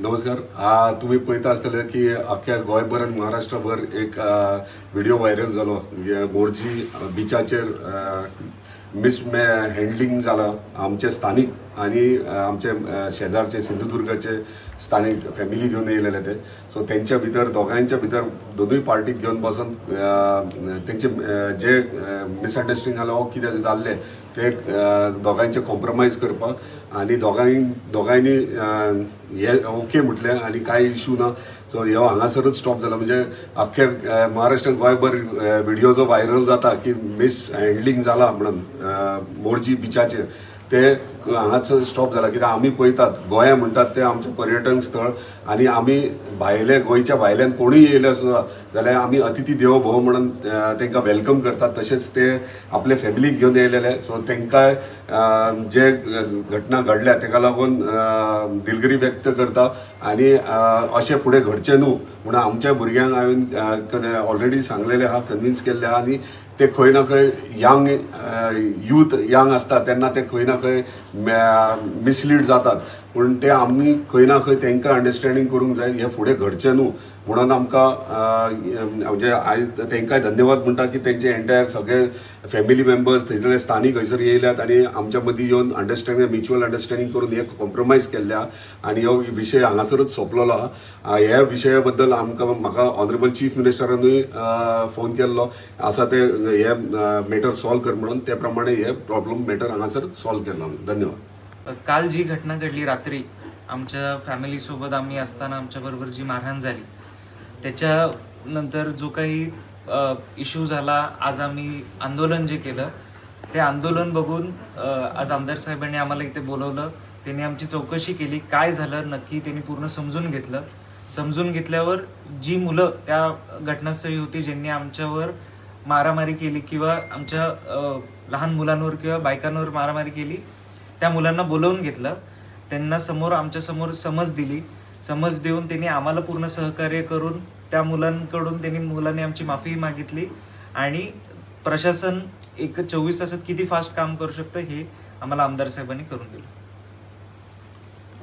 नमस्कार. तुम्ही पळयता आसतले की अख्ख्या गोंयभर आनी महाराष्ट्रभर एक व्हिडिओ व्हायरल जालो, मोरजी बिचाचेर मिस हँडलिंग जाला आमचे स्थानीक आनी आमचे शेजारचे सिंधुदुर्गाचे स्थानीक फॅमिली घेवन येयलेले ते. सो तेंच्या भितर दोगांयच्या भितर दोनूय पार्टीक घेवन बसून तेंचे जे मिसअंडरस्टँडींग जालें वो कितें जाल्लें ते दोगांयचे कॉम्प्रोमायज करपाक आनी दोगांयनी हे ओके म्हटलें आनी कांय इशू ना. सो ह्यो हांगासरूच स्टॉप जाला. म्हणजे अख्खे महाराष्ट्र गोंयभर व्हिडिओ जो व्हायरल जाता की मिस हँडलिंग जाला म्हणून मोरजी बिचाचेर, ते हांगासर स्टॉप जाला. कित्याक आमी पळयतात गोंया म्हणटात ते आमचें पर्यटन स्थळ आनी आमी भायले गोंयच्या भायल्यान कोणूय येयले सुद्दां जाल्यार आमी अतिथी देवो भव म्हणून तांकां welcome करतात. तशेंच ते आपले फॅमिलीक घेवन येयलेले. सो तांकां जे घटना घडल्या ताका लागून दिलगिरी व्यक्त करता आनी अशें फुडें घडचें न्हू म्हणून आमच्या भुरग्यांक हांवें ऑलरेडी सांगलेलें आहा, कन्विन्स केल्लें आहा. आनी ते खंय ना खंय यंग यूथ यंग आसता तेन्ना ते खंय ना खंय मिसलीड जातात, पूण ते आमी खंय ना खंय तांकां अंडरस्टँडींग करूंक जाय, हें फुडें घडचें न्हू म्हणून आमकां म्हणजे आयज तांकांय धन्यवाद म्हणटा की तेंचे एंटायर सगळे फॅमिली मेंबर्स थंयसरले स्थानीक हयसर येयल्यात आनी आमच्या मदीं येवन अंडरस्टँडींग म्युच्युअल अंडरस्टँडींग करून हे कॉम्प्रोमायज केल्ले आहा आनी हो विशय हांगासरूच सोंपलेलो आहा. ह्या विशया बद्दल आमकां म्हाका ऑनरेबल चीफ मिनिस्टरानूय फोन केल्लो आसा ते हे मॅटर सॉल्व कर म्हणून, ते प्रमाणे हे प्रॉब्लम मॅटर हांगासर सॉल्व केलो आमी. धन्यवाद. काल जी घटना घडली रात्री आमच्या फॅमिलीसोबत आम्ही असताना आमच्याबरोबर जी मारहाण झाली त्याच्यानंतर जो काही इश्यू झाला, आज आम्ही आंदोलन जे केलं ते आंदोलन बघून आज आमदार साहेबांनी आम्हाला इथे बोलवलं. त्यांनी आमची चौकशी केली, काय झालं नक्की त्यांनी पूर्ण समजून घेतलं. समजून घेतल्यावर जी मुलं त्या घटनास्थळी होती ज्यांनी आमच्यावर मारामारी केली किंवा आमच्या लहान मुलांवर किंवा बायकांवर मारामारी केली त्या मुलांना बोलवून घेतलं. त्यांना समोर आमच्यासमोर समज दिली. समज देऊन त्यांनी आम्हाला पूर्ण सहकार्य करून त्या मुलांकडून त्यांनी मुलांनी आमची माफी मागितली आणि प्रशासन एक 24 तासात किती फास्ट काम करू शकतं हे आम्हाला आमदार साहेबांनी करून दिलं.